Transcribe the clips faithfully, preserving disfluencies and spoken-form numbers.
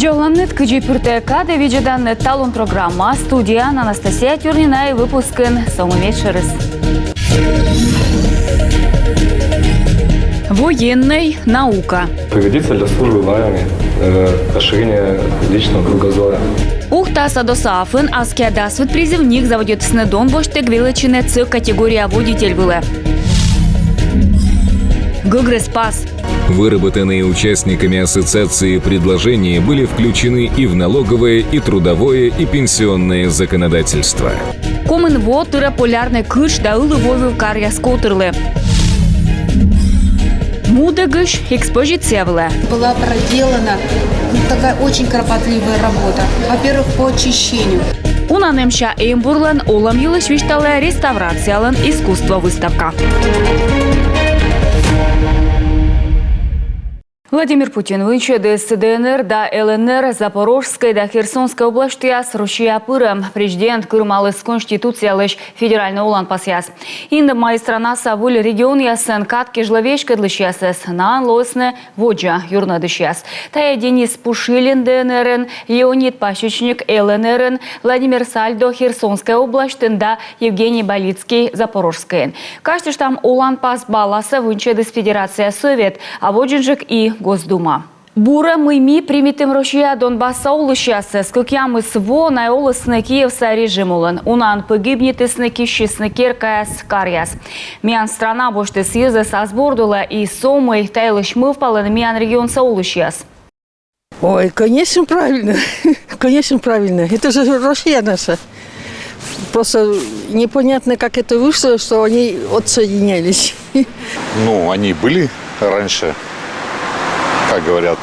Дзоланныд, кыдзи пыр тайӧ кадӧ видзӧданныд «Талун» программа. Студияын Анастасия Тюрнина и выпускын со мый медшӧрыс. Военнӧй, наука. Пригодится для службы в армии, э, расширение личного кругозора. Ухтаса ДОСААФ-ын аскиа дасвыд призывник заводитісны Дон босьттӧг велӧдчыны Ц категория водитель вылӧ. Гӧгрӧс пас. Выработанные участниками ассоциации предложения были включены и в налоговое, и трудовое, и пенсионное законодательство. Комын во тырӧ полярнӧй кытш да ылі войвыв каръяс котырлы. Му дӧгысь экспозиция вылӧ. Была проделана такая очень кропотливая работа. Во-первых, по очищению. Уна нэмся эмбурлӧн олӧм йылысь висьталӧ реставрациялӧн искусство выставка. Владимир Путин вынсьӧдіс ДНР да ЛНР, Запорожскӧй да Херсонскӧй обласьтъяс Россия пырӧм. Президент кырымаліс Конституциялысь федеральнӧй оланпасъяс. Индӧм май странаса выль регионъясӧн кад кежлӧ веськӧдлысьясӧс, наӧн лоисны водзӧ юрнуӧдысьяс. Тайӧ Денис Пушилин ДНР-ын, Леонид Пасечник ЛНР-ын, Владимир Сальдо Херсонскӧй обласьтын да Евгений Балицкий Запорожскӧйын. Казьтыштам, оланпас баласӧ вынсьӧдіс Федерация Сӧвет, а водзынджык и Госдума. Бура, мый ми примитім Россия Донбасса олысьясӧс. Кӧкъямыс во найӧ олісны Киевса режим улын. Унаӧн пӧгибнитісны, киссисны керкаяс, каръяс. Миян страна босьтіс йӧзӧс ас борд улӧ, и со мый та йылысь мӧвпалӧны миян регионса олысьяс. Ой, конечно, правильно. Конечно, правильно. Это же Россия наша. Просто непонятно, как это вышло, что они отсоединялись. Ну, они были раньше, как говорят,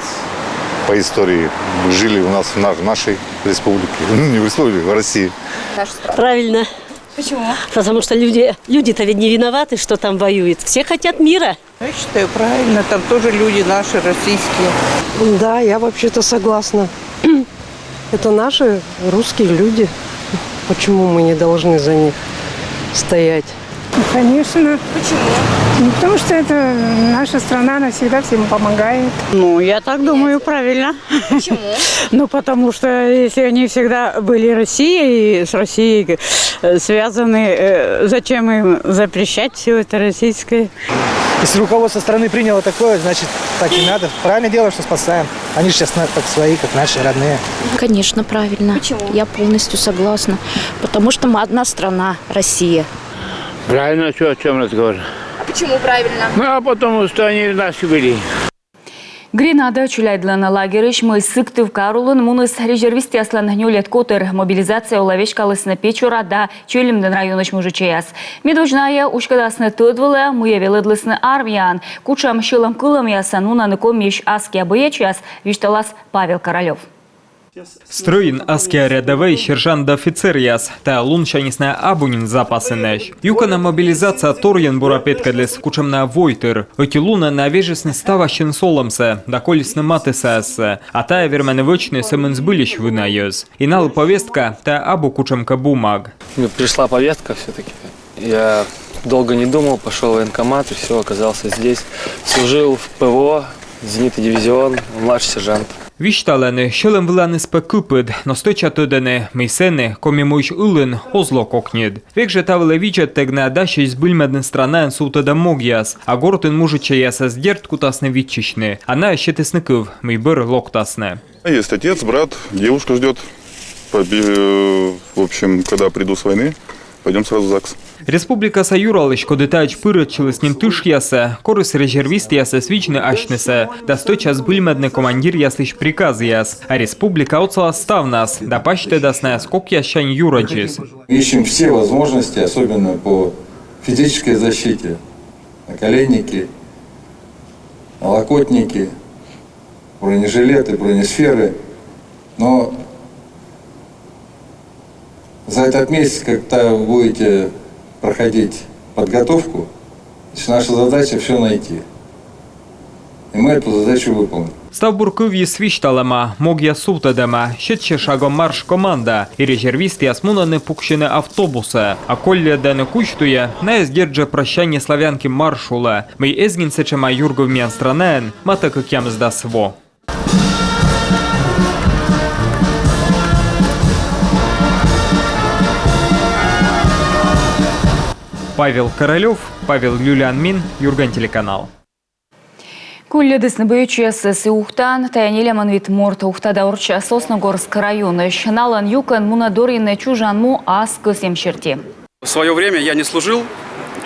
по истории, жили у нас в на-, в нашей республике. Ну, не в республике, в России. Правильно. Почему? Потому что люди, люди-то ведь не виноваты, что там воюют. Все хотят мира. Я считаю, правильно, там тоже люди наши, российские. Да, я вообще-то согласна. Это наши русские люди. Почему мы не должны за них стоять? Ну, конечно. Почему? Ну, потому что это наша страна, она всегда всем помогает. Ну, я так думаю, правильно. Почему? Ну, потому что если они всегда были Россией и с Россией, э, связаны, э, зачем им запрещать всё это российское? Если руководство страны приняло такое, значит, так и надо. Правильное дело, что спасаем. Они же сейчас на-, как свои, как наши родные. Конечно, правильно. Почему? Я полностью согласна. Потому что мы одна страна, Россия. Правильно, чё, о чём разговор? А почему правильно? Ну, а потому что они нас вели. Гренада челядьлӧн лагерысь, мый Сыктывкар улын, муніс резервистъяслӧн нёльӧд котыр. Мобилизация улӧ веськалісны Печора да Чилимдін районысь мужичӧйяс. Медводз найӧ уськӧдасны тӧд вылӧ, мыйӧ велӧдлісны армияын. Кутшӧм сьӧлӧм кылӧмъясӧн мунӧны Комиысь аскиа боечьяс, висьталас Павел Королёв. Стрӧйын аскиа рядӧвӧй, сержант да офицеръяс. Та лунсяньыс найӧ абу нин запасынӧсь. Юкӧнӧ мобилизация торйӧн бура петкӧдліс, кутшӧм найӧ войтыр. Ӧти лунӧ найӧ вежисны став ассьыныс олӧмсӧ да колисны матыссаяссӧ. А тайӧ вермӧны вӧчны сӧмын збыльысь вына йӧз. И налы повестка — тайӧ абу кутшӧмкӧ бумаг. Мне пришла повестка всё-таки. Я долго не думал, пошёл в военкомат, и всё, оказался здесь. Служил в ПВО, зенитный дивизион, младший сержант. Висьталӧны, сьӧлӧм выланыс пӧ кыпыд, но стӧча тӧдӧны, мый сэні, Коми муысь ылын, оз ло кокньыд. Век жӧ та вылӧ видзӧдтӧг найӧ дасьӧсь збыльмӧдны странаын сувтӧдӧм могъяс, а гортын мужичӧйясӧс, дерт, кутасны виччысьны, а найӧ сетісны кыв, мый бӧр локтасны. Есть отец, брат, девушка ждёт. Побе-, в общем, когда приду с войны, пойдём сразу в ЗАГС. Республикаса юралысь, коді таӧдз пырӧдчыліс нин тышъясӧ, корис резервистъясӧс видзны асьнысӧ да стӧча збыльмӧдны командиръяслысь приказъяс. А республика отсалас ставнас да пасьтӧдас найӧс кокъяссянь юрӧдзыс. Ищем все возможности, особенно по физической защите. Наколенники, налокотники, бронежилеты, бронесферы. Но за этот месяц, когда вы будете проходить подготовку, значит, наша задача — всё найти. И мы эту задачу выполним. Став бур кывйыс висьталӧма, могъяс сувтӧдӧма, сетсьӧ шагом марш команда, и резервистъяс мунӧны пуксьыны автобусӧ. А колльӧдӧны кузь туйӧ найӧс, дерт жӧ, «Прощание, славянки» марш улӧ, мый эз нин сэтшӧма юргыв миян странаын матӧ кӧкъямысдас во. Павел Королёв, Павел Люлянмин, «Юрган» телеканал. Колльӧдісны боечьяссӧ Ухтаын. Тайӧ нелямын вит морт Ухта да орчча Сосногорск районысь. Налӧн юкӧн мунӧ дорйыны чужан му ас кӧсйӧм серти. В свое время я не служил,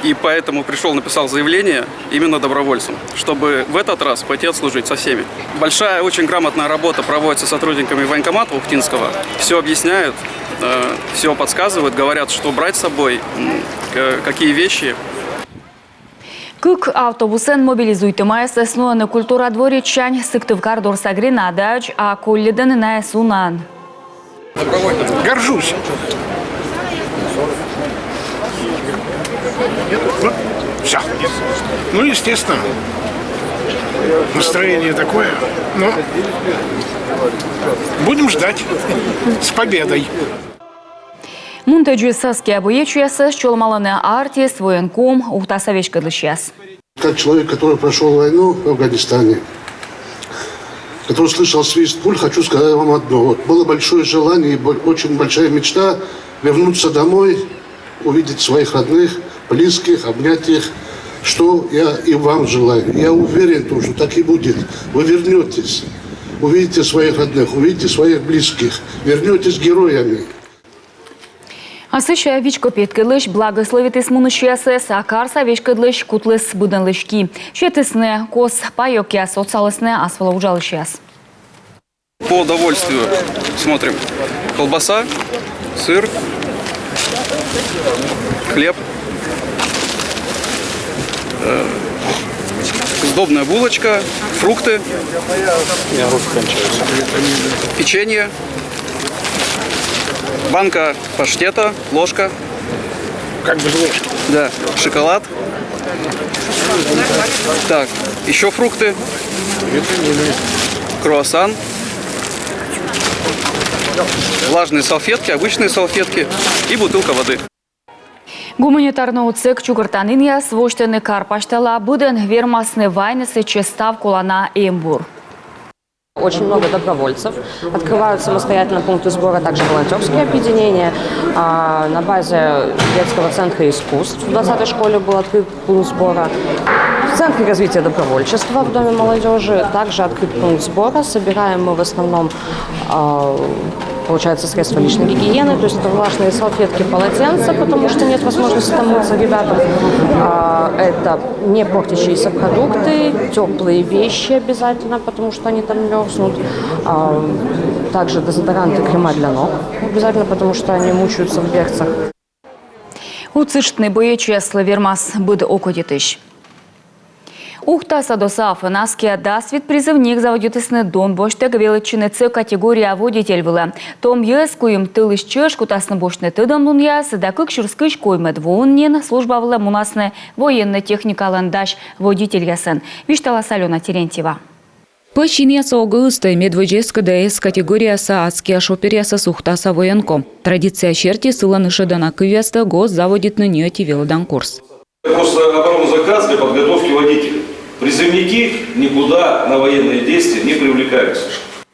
и поэтому пришёл, написал заявление именно добровольцем, чтобы в этот раз пойти отслужить со всеми. Большая, очень грамотная работа проводится сотрудниками военкомата ухтинского. Всё объясняют, э, всё подсказывают, говорят, что брать с собой, м, к-, какие вещи. Кык автобусӧн мобилизуйтӧмаясӧс нуӧны Культура дворецсянь Сыктывкар дорса Гренадаӧдз, а колльӧдӧны найӧс унаӧн. Горжусь. Вот, всё. Ну, естественно, настроение такое. Но будем ждать. С победой! Мунтӧдзыс аскиа боечьясӧс чолӧмалӧны артист, военком, Ухтаса веськӧдлысьяс. Как человек, который прошёл войну в Афганистане, который слышал свист пуль, хочу сказать вам одно. Вот было большое желание и бо-, очень большая мечта вернуться домой, увидеть своих родных, близких, обнять их, что я и вам желаю. Я уверен в том, что так и будет. Вы вернётесь, увидите своих родных, увидите своих близких, вернётесь героями. А сэсся вичко петкӧдлысь благӧслӧвитіс мунысьясӧс, а карса веськӧдлысь кутліс быдӧнлысь ки. Сетісны кос паёкъяс, отсалісны ас вылӧ уджалысьяс. По удовольствию смотрим. Колбаса, сыр, хлеб, э, сдобная булочка, фрукты, печенье, банка паштета, ложка. Как без ложки? Да, шоколад. Так, ещё фрукты. Круассан. Влажные салфетки, обычные салфетки и бутылка воды. Гуманитарнӧй отсӧг чукӧртанінъяс восьтӧны кар пасьтала. Быдӧн вермасны вайны сэтчӧс став колана эмбур. Очень много добровольцев. Открывают самостоятельно пункты сбора также волонтёрские объединения. А, на базе детского центра искусств в двадцатой школе был открыт пункт сбора. В Центре развития добровольчества в Доме молодёжи также открыт пункт сбора. Собираем мы в основном, а, получается, средства личной гигиены, то есть это влажные салфетки, полотенца, потому что нет возможности там мыться ребятам. А, это не портящиеся продукты, тёплые вещи обязательно, потому что они там мёрзнут. А, также дезодоранты, крема для ног обязательно, потому что они мучаются в берцах. Отсыштны боечьяслы вермас быд окотитысь. Ухтаса ДОСААФ-ын аскиа дас вит призывник заводитісны дон босьттӧг велӧдчыны С категория водитель вылӧ. Том йӧз куим тӧлысь чӧж кутасны босьтны тӧдӧмлунъяс да кык сюрс кызь коймӧд воын нин служба вылӧ мунасны военнӧй техникалӧн дась водительясӧн. Висьталас Алёна Терентьева. Пӧсь инъясӧ огӧ ыстӧй медводз эскӧдӧ С категорияса адския шоперъясӧс Ухтаса военком. Традиция серти сылӧн ышӧдӧна кывъястӧ гоз заводитны ни ӧти велӧдан курс. Просто оборонный заказ для подготовки водителей. Призывники никуда на военные действия не привлекаются.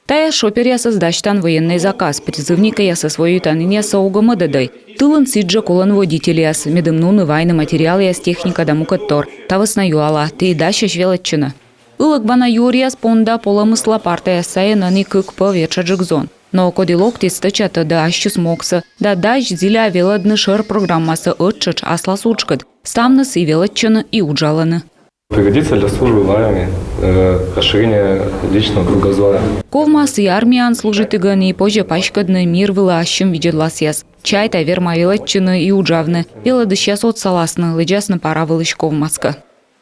Тайӧ шоперъясӧс дасьтан военнӧй заказ, призывникъясӧс воюйтан инъясӧ огӧ мӧдӧдӧй. Тылын сідзжӧ колӧны водительяс, медым нуны вайны материалъяс, техника да мукӧдтор. Та вӧсна юала: ті дасьӧсь велӧдчыны? Ылӧг бана юӧръяс понда полӧмысла партаяс сайын ӧні кык пӧв этшаджык зон. Но коді локтіс, стӧча тӧдӧ ассьыс могсӧ да дась зіля велӧдны шӧр программасӧ ӧттшӧтш аслас уджкӧд. Ставныс и велӧдчӧны, и уджалӧны. Пригодится для службы в армии, э, расширение личного кругозора. Ковмас и армияын служитігӧн, и позьӧ паськӧдны мир вылӧ ассьым видзӧдласъяс. Чайта, верма велӧдчыны и уджавны. Велӧдысьяс отсаласны, лэдзасны пара вылысь ковмас кӧ.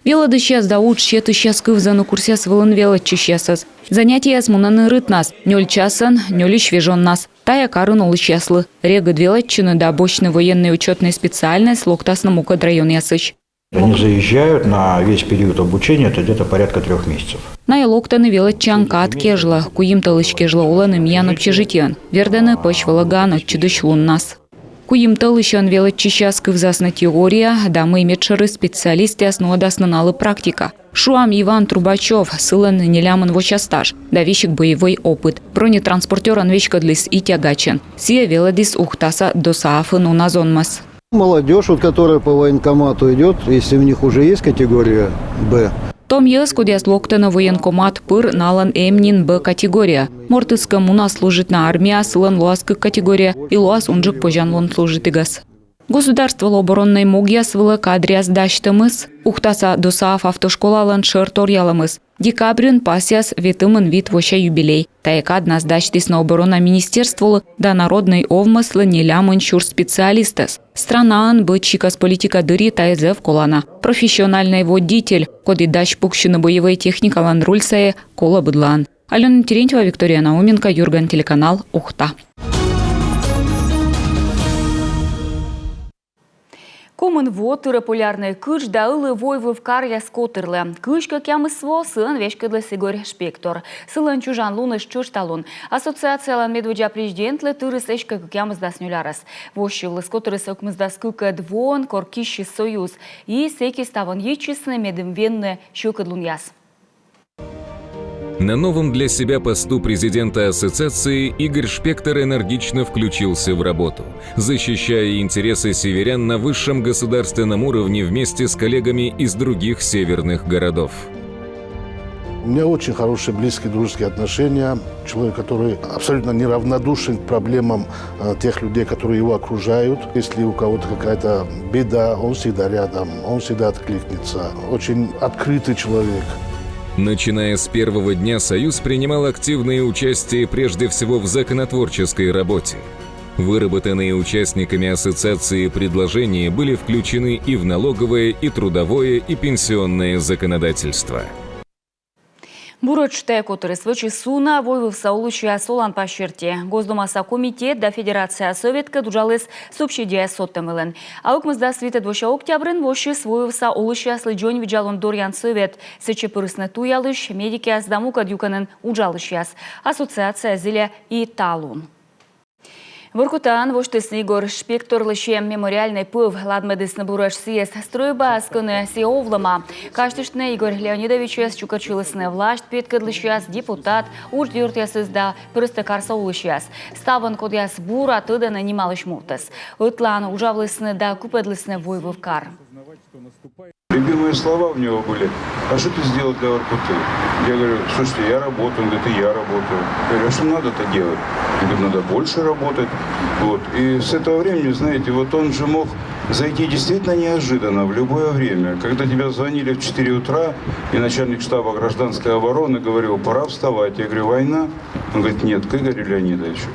Велӧдысьяс да удж сетысьяс кывзӧны курсъяс вылын велӧдчысьясӧс. Занятиеяс мунӧны рытнас, нёль часӧн нёльысь вежоннас. Тайӧ карын олысьяслы. Регыд велӧдчыны да босьтны военнӧй учётнӧй специальность локтасны мукӧд районъясысь. Они заезжают на весь период обучения, это где-то порядка трёх месяцев. Найӧ локтӧны велӧдчан кад кежлӧ, куим тӧлысь кежлӧ олӧны миян общежитиеын, вердӧны пӧсь вӧлӧгаӧн ӧтчыдысь луннас. Куим тӧлысьӧн велӧдчысьяс кывзасны теория да мый медшӧрыс, специалистъяс нуӧдасны налы практика. Шуам, Иван Трубачёв, сылӧн нелямын вося стаж да весиг боевӧй опыт. Бронетранспортёрӧн веськӧдліс и тягачӧн. Сійӧ велӧдіс Ухтаса ДОСААФ-ын уна зонмӧс. Молодежь, вот, которая по военкомату идет, если у них уже есть категория «Б». Том йӧз, кодъяс локтӧны военкомат пыр, налӧн эм нин «Б» категория. Мортыс кӧ мунас служитны армияӧ, сылӧн лоас кык категория и лоас унджык позянлун служитігас. Государстволы обороннӧй могъяс вылӧ кадръяс дасьтӧмыс. Ухтаса ДОСААФ автошколалӧн шӧр торъялӧмыс. Декабрын пасъяс ветымын вит вося юбилей. Тайӧ каднас дасьтісны оборона министерстволы да народнӧй овмӧслы нелямын сюрс специалистӧс. Странаын быд сикас политика дырйи тайӧ зэв колана. Профессиональнӧй водитель, коді дась пуксьыны боевӧй техникалӧн руль сайӧ, колӧ быдлаын. Алёна Терентьева, Виктория Науменко, «Юрган» телеканал, Ухта. Комын во, тырӧ полярнӧй кытш да ылі войвыв каръяс котырлы. Кызь кӧкъямыс во сыӧн веськӧдліс Игорь Шпектор. Сылӧн чужан луныс тшӧтш талун. Ассоциациялӧн медводдза президентлы тырис эськӧ кӧкъямысдас нёль арӧс. Воссьывліс котырыс ӧкмысдас кыкӧд воын, кор киссис Союз. И сэки ставӧн йитчисны, медым венны сьӧкыдлунъяс. На новом для себя посту президента ассоциации Игорь Шпектор энергично включился в работу, защищая интересы северян на высшем государственном уровне вместе с коллегами из других северных городов. У меня очень хорошие, близкие, дружеские отношения. Человек, который абсолютно неравнодушен к проблемам э, тех людей, которые его окружают. Если у кого-то какая-то беда, он всегда рядом, он всегда откликнется. Очень открытый человек. Начиная с первого дня Союз принимал активное участие прежде всего в законотворческой работе. Выработанные участниками ассоциации предложения были включены и в налоговое, и трудовое, и пенсионное законодательство. Буретш тайӧ котырыс вӧчис уна войвывса олысьяс оланпас серти. Госдумаса комитет да Федерация Советкӧд уджаліс субсидия содтӧм вылын. А ӧкмысдас витӧд вося октябрын воссис войвывса олысьяслы дзоньвидзалун доръян сӧвет. Сэтчӧ пырисны туялысь, медикъяс да мукӧд юкӧнын уджалысьяс. Ассоциация зільӧ и талун. Воркутаын восьтісны Игорь Шпекторлысь мемориальнӧй пӧв. Ладмӧдісны буретш сійӧс стрӧйбаӧс, кӧні сійӧ овлӧма. Казьтыштны, Игорь Леонидовичӧс чукӧртчылісны власьт петкӧдлысьяс, депутат, уджъёртъясыс да пӧрыстӧ карса олысьяс. Ставӧн, кодъяс бура тӧдӧны нималысь мовтӧс. Ӧтлаын уджавлісны да кыпӧдлісны войвыв кар. Любимые слова у него были: «А что ты сделал для Воркуты?» Я говорю: «Слушайте, я работаю». Он говорит: «И я работаю». Я говорю: «А что надо-то делать?» Он говорит: «Надо больше работать». Вот. И с этого времени, знаете, вот он же мог зайти действительно неожиданно, в любое время. Когда тебе звонили в четыре утра, и начальник штаба гражданской обороны говорил: «Пора вставать». Я говорю: «Война?» Он говорит: «Нет, к Игорю Леонидовичу».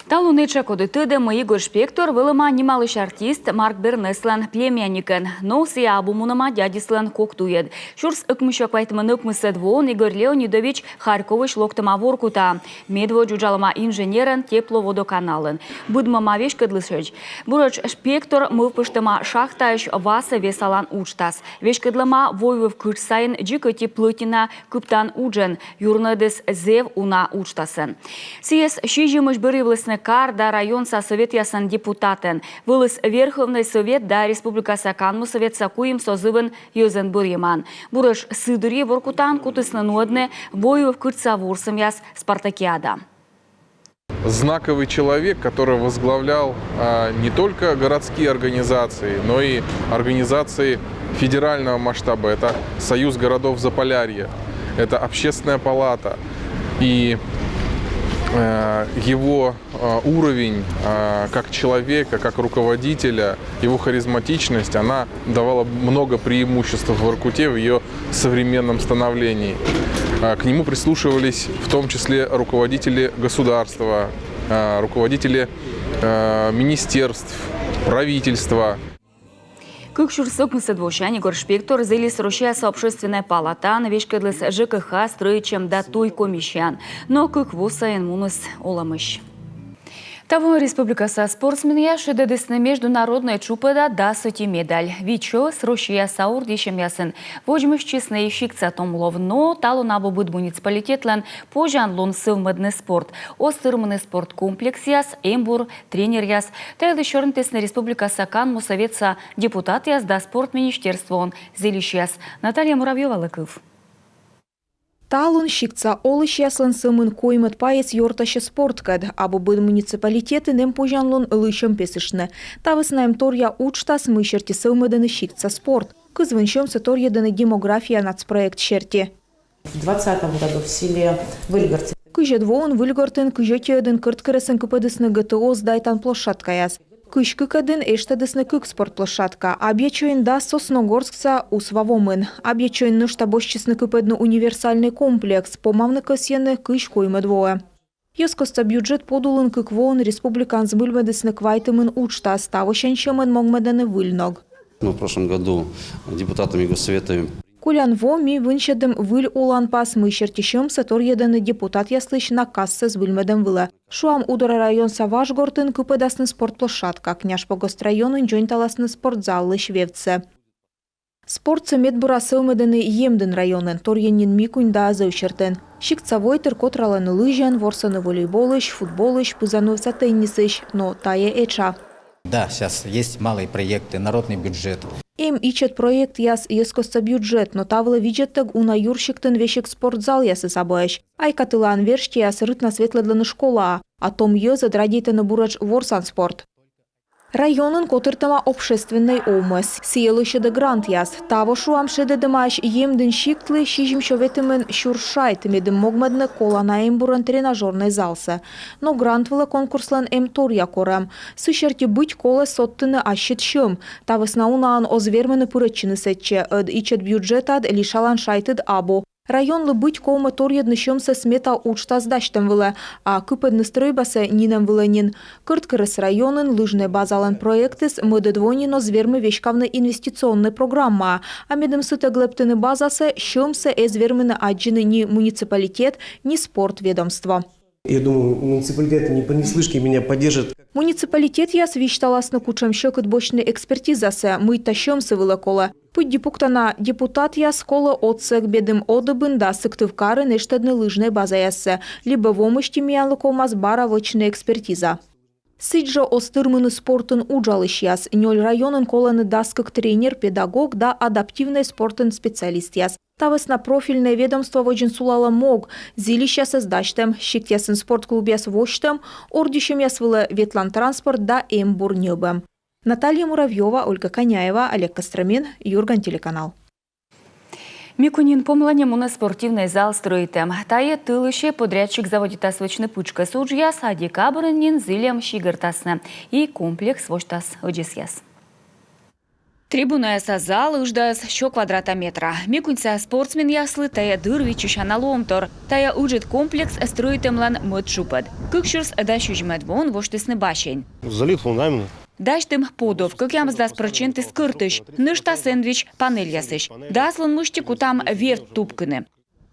Талун этша коді тӧдӧ, мый Игорь Шпектор вӧлӧма нималысь артист Марк Бернеслӧн племянникӧн. Но сійӧ абу мунӧма дядьыслӧн кок туйӧд. Сюрс ӧкмыссё квайтымын ӧкмысӧд воын Игорь Леонидович Харьковысь локтӧма Воркутаӧ. Медводз уджалӧма инженерӧн тепловодоканалын. Быдмӧма веськӧдлысьӧдз. Буретш Шпектор мӧвпыштӧма шахтаысь васӧ весалан уджтас. Веськӧдлӧма войвыв кытш сайын дзик ӧти плотина кыптан уджӧн. Юрнуӧдіс зэв уна уджтасӧн. Сійӧс сизимысь бӧрйывлісны кар да районса сӧветъясӧн депутатӧн. Вӧліс Верховнӧй Совет да республикаса канму сӧветса куим созывын йӧзӧн бӧрйӧмаӧн. Буретш сы дырйи Воркутаын кутісны нуӧдны войвыв кытшса ворсӧмъяс спартакиада. Знаковый человек, который возглавлял а, не только городские организации, но и организации федерального масштаба. Это Союз городов Заполярья, это Общественная палата. И э, его э, уровень э, как человека, как руководителя, его харизматичность, она давала много преимуществ в Воркуте в ее современном становлении. Э, К нему прислушивались в том числе руководители государства, э, руководители э, министерств, правительства. Кык сюрс ӧкмысӧд восянь Игорь Шпектор зіліс Россияса Общественнӧй палатаын, веськӧдліс ЖКХ, стрӧитчӧм да туй комиссияӧн. Но кык во сайын муніс олӧмысь. Таво республикаса спортсменъяс шедӧдісны международнӧй тшупӧда дас ӧти медаль. Витсё Россияса ордйысьӧмъясын водзмӧстчисны и сиктса томлов. Но талун абу быд муниципалитетлӧн позянлун сӧвмӧдны спорт. Оз тырмыны спорткомплексъяс, эмбур, тренеръяс. Та йылысь сёрнитісны республикаса канму сӧветса депутатъяс да спорт министерствоын зільысьяс. Наталья Муравьёвалы кыв. Талун сиктса олысьяслӧн сӧмын коймӧд пайыс ёртасьӧ спорткӧд. Абу быд муниципалитетын эм позянлун лысьӧм песыштны. Та вӧсна эм торъя уджтас, мый серти сӧвмӧдӧны сиктса спорт. Кызвын сьӧмсӧ торйӧдӧны «Демография» нацпроект серти. В двадцатом году в селе Выльгорты. Кызьӧд воын Выльгортын, кызь ӧтиӧдын Кӧрткерӧсын кыпӧдісны ГТО сдайтан площадкаяс. Кызь кыкӧдын эштӧдісны кык спорт площадка: Абъячойын да Сосногорскса Усва вомын. Абъячойын нӧшта босьтчисны кыпӧдны универсальнӧй комплекс, помавны кӧсйӧны кызь коймӧд воӧ. Йӧзкостса бюджет подулын кык воын республикаын збыльмӧдісны квайтымын уджтас, тавосянь сьӧмӧн могмӧдӧны выль ног. Мы в прошлом году депутатами Госсовета. Колян во ми вынсьӧдім выль оланпас, мый серти сьӧмсӧ торйӧдӧны депутатъяслысь наказсӧ збыльмӧдӧм вылӧ. Шуам, Удора районса Важгортын кыпӧдасны спорт площадка, Княжпогост районын дзоньталасны спортзаллысь вевтсӧ. Спортсӧ медбура сӧвмӧдӧны Емдін районын, торйӧн нин Микунь да Зӧвсьӧртын. Сиктса войтыр котралӧны лыжиӧн, ворсӧны волейболысь, футболысь, пызан вывса теннисысь, но тайӧ этша. Да, сейчас есть малые проекты, народный бюджет. Эм ичӧт проектъяс, йӧзкостса бюджет, но та вылӧ видзӧдтӧг уна юрсиктын весиг спортзалъясыс абуӧсь. Айкатылаын верстьӧяс рытнас ветлӧдлӧны школаӧ, а том йӧзӧд радейтӧны буретш ворсан спорт. Районын котыртӧма общественнӧй овмӧс, сійӧ лӧсьӧдӧ грантъяс. Таво, шуам, шедӧдӧмаӧсь Емдін сиктлы сизимсё ветымын сюрс шайт, медым могмӧдны колана эмбурӧн тренажёрнӧй залсӧ. Но грант вылӧ конкурслӧн эм торъя корӧм. Сы серти быть колӧ содтыны ассьыд сьӧм. Та вӧсна унаӧн оз вермыны пырӧдчыны сэтчӧ, ӧд ичӧт бюджетад лишалан шайтыд абу. Районлы быть ковмӧ торйӧдны сьӧмсӧ смета уджтас дасьтӧм вылӧ, а кыпӧдны стрӧйбасӧ нинӧм вылӧ нин. Кӧрткерӧс районын лыжнӧй базалӧн проектыс мӧдӧд во нин оз вермы веськавны инвестиционнӧй программаӧ, а медым сытӧг лэптыны базасӧ, сьӧмсӧ эз вермыны аддзыны ни муниципалитет, ни спорт ведомство. Я думаю, муниципалитет не понаслышке меня поддержит. Муниципалитетъяс висьталасны, кутшӧм сьӧкыд босьтны экспертизасӧ, мыйта сьӧмсӧ вылӧ колӧ. Пыдди пуктана депутатъяс колӧ отсӧг, медым Одыбын да Сыктывкарын эштӧдны лыжнӧй базаяссӧ, либӧ во мысти миянлы ковмас бара вӧчны экспертиза. Сідзжӧ оз тырмыны спортын уджалысьяс. Нёль районын колӧны дас кык тренер, педагог да адаптивнӧй спортын специалистъяс. Та вӧсна профильнӧй ведомство водзын сулалӧ мог: зільысьясӧс дасьтӧм, сиктъясын спорт клубъяс восьтӧм, ордйысьӧмъяс вылӧ ветлан транспорт да эмбур ньӧбӧм. Наталья Муравьёва, Ольга Коняева, Олег Костромин, «Юрган» телеканал. Микуньын помланьӧ мунӧ спортивнӧй зал стрӧитӧм. Тайӧ тӧлысьӧ подрядчик заводитас вӧчны пытшкӧс уджъяс, а декабрын нин зільӧм сигӧртасны, и комплекс восьтас ӧдзӧсъяс. Трибунаяса зал ыждаыс сё квадрата метра. Микуньса спортсменъяслы тайӧ дыр виччысяна лоӧмтор. Тайӧ ыджыд комплекс стрӧитӧмлӧн мӧд тшупӧд. Кык сюрс дас сизимӧд воын восьтісны бассейн. Залит фундамент. Дасьтім подув кӧкъямысдас прӧчентыс кӧртысь, нӧшта сэндвич панельясысь. Дас лун мысти кутам вевт тупкыны.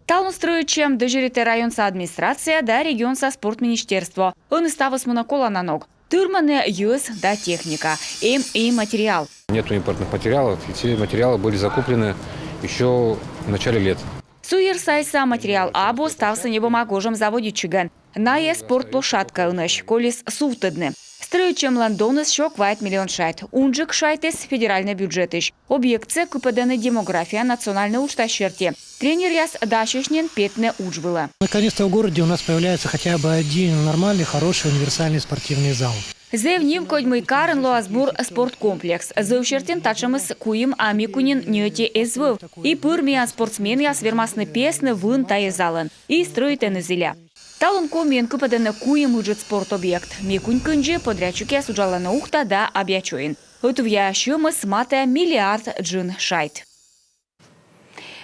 Талун стрӧитчӧм дӧзьӧритӧ районса администрация да регионса спорт министерство. Ӧні ставыс мунӧ колана ног. Тырмӧны йӧз да техника. Эм и материал. Нету импортных материалов, и все материалы были закуплены ещё в начале лет. Суйӧрсайса материал абу, ставсӧ ньӧбӧма гожӧм заводитчигӧн. Найӧ спорт площадка ынӧсь, колис сувтӧдны. Стрӧитчӧмлӧн доныс сё квайт миллион шайт. Унджык шайтыс федеральнӧй бюджетысь. Объектсӧ кыпӧдӧны «Демография» национальнӧй уджтас серти. Тренеръяс дасьӧсь нин петны удж вылӧ. Наконец-то в городе у нас появляется хотя бы один нормальный, хороший универсальный спортивный зал. Зэв нимкодь, мый карын лоас бур спорткомплекс. Зӧвсьӧртын татшӧмыс куим, а Микуньын ньӧти эз вӧв. И пыр миян спортсменъяс вермасны песны вын тайӧ залын. И стрӧитӧны зіля. Талун Комиын кыпӧдӧны куим ыджыд спорт объект. Микунь кындзи подрядчикъяс уджалӧны Ухта да Абъячойын. Ӧтувъя сьӧмыс матӧ миллиард джын шайт.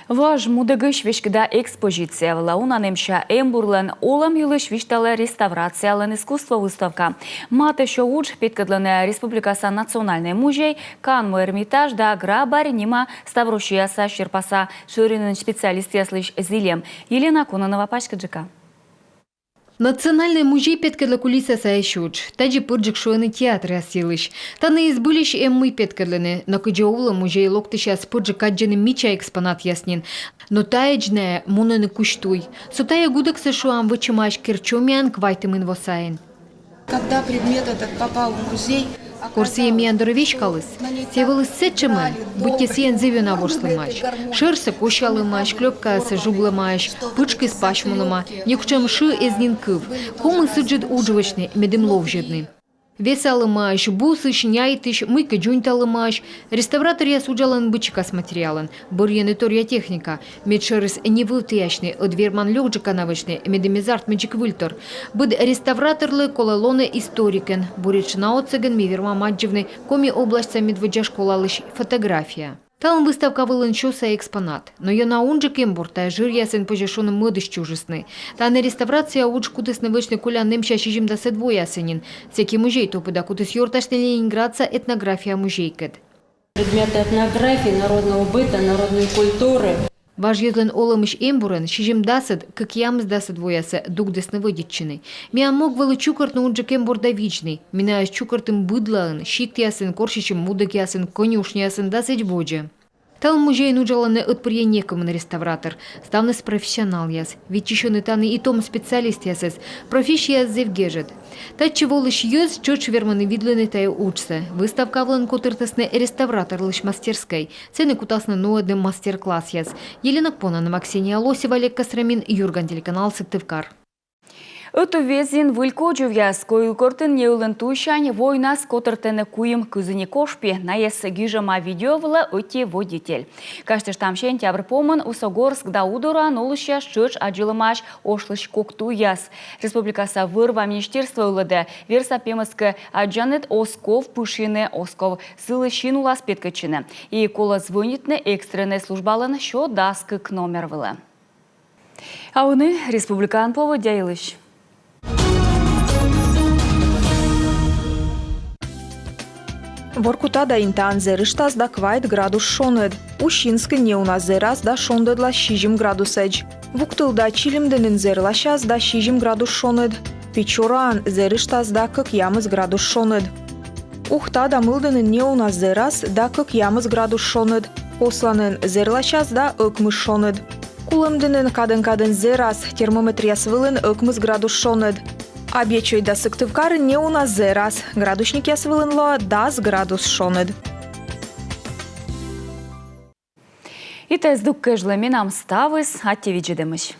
Важ мудӧгысь веськыда экспозиция вылӧ. Уна нэмся эмбурлӧн олӧм йылысь висьталӧ реставрациялӧн искусство выставка. Матысь удж петкӧдлӧны республикаса национальнӧй музей, Канму Эрмитаж да Грабарь нима ставроссияса серпаса шӧринын специалистъяслысь зільӧм. Елена Кононова паськыдджыка. Национальнӧй музей петкӧдлӧ кулисасаысь удж. Тадзи пырджык шуӧны театръяс йылысь. Тані збыльысь эм мый петкӧдлыны, но кыдзи овлӧ, музей локтысьяс пырджык аддзӧны мича экспонатъяс нин. Но таӧдз найӧ мунӧны кузь туй. Со тайӧ гудӧксӧ, шуам, вӧчӧмаӧсь Керчомиын квайтымын во сайын. Когда предмет этот попал в музей, Кор сійӧ миян дорӧ веськаліс, сійӧ вӧлі сэтшӧмӧн, быттьӧ сійӧн зэв ёна ворслӧмаӧсь. Шӧрсӧ косялӧмаӧсь, клёпкаяссӧ жуглӧмаӧсь, пытшкыс пасьмунӧма, некутшӧм шы эз нин кыв. Ковмис ыджыд удж вӧчны, медым ловзьӧдны. Весалӧмаӧсь, бусысь, няйтысь, мыйкӧ дзуньталӧмаӧсь. Реставраторъяс уджалӧны быдсикас материалӧн. Бӧрйӧны торъя техника. Медшӧрыс не вывтіасьны, ӧд верман лёкджыка на вӧчны, медым эз артмы дзик выльтор. Быд реставраторлы колӧ лоны историкӧн. Буретш на отсӧгӧн ми вермам аддзывны Коми обласьтса медводдза школалысь фотография. Талун выставка вылын сё сайӧ экспонат. Но ёна унджык эмбур, тайӧ жыръясын, позьӧ шуны, мӧдысь чужисны. Тані реставрация удж кутісны вӧчны колян нэмся сизимдасӧд воясӧ нин. Сэки музей топыда кутіс ёртасьны Ленинградса этнография музейкӧд. Предметы этнографии, народного быта, народной культуры. Важ йӧзлӧн олӧмысь эмбурӧн сизимдасӧд, кӧкъямысдасӧд воясӧ дугдісны вӧдитчыны. Миян мог вӧлі чукӧртны унджык эмбур да видзны. Ми найӧс чукӧртім быдлаын: сиктъясын, корсьысьӧм мудӧкъясын, конюшняясын да сідз водзӧ. Талун музейын уджалӧны ӧтпырйӧ некымын реставратор. Ставныс профессионалъяс. Виччысьӧны тані и том специалистъясӧс. Профессияыс зэв гежӧд. Татчӧ волысь йӧз тшӧтш вермӧны видлыны тайӧ уджсӧ. Выставка вылын котыртісны реставраторлысь мастерскӧй. Сэні кутасны нуӧдны мастер-классъяс. Елена Кононова, Ксения Лосева, Олег Костромин, «Юрган» телеканал, Сыктывкар. Ӧтуввезйын выль кодзувъяс. Койылкӧртын неылын туйсянь войнас котыртӧны куим кызіник ошпи. Найӧс гижӧма видео вылӧ ӧти водитель. Казьтыштам, сентябрь помын Усогорск да Удораын олысьяс тшӧтш аддзылӧмаӧсь ошлысь кок туйяс. Республикаса вӧр-ва министерство ылӧдӧ: верса пемӧс кӧ аддзанныд, оз ков пышйыны, оз ков сылы син улас петкӧдчыны. И колӧ звӧнитны экстреннӧй службалӧн сё дас кык номер вылӧ. А ӧні республикаын поводдя йылысь. Воркута да Интаын зэрыштас да квайт градус шоныд. Усинскын неуна зэрас да шондӧдлас сизим градусӧдз. Вуктыл да Чилимдінын зэрласяс да сизим градус шоныд. Печораын зэрыштас да кӧкъямыс градус шоныд. Ухта да Мылдінын неуна зэрас да кӧкъямыс градус шоныд. Косланын зэрласяс да ӧкмыс шоныд. Кулӧмдінын кадӧн-кадӧн зэрас, термометръяс вылын ӧкмыс градус шоныд. Абъячой да Сыктывкарын неуна зэрас, градусникъяс вылын лоӧ дас градус шоныд. И тайӧ здук кежлӧ менам ставыс. Аттьӧ видзӧдӧмысь.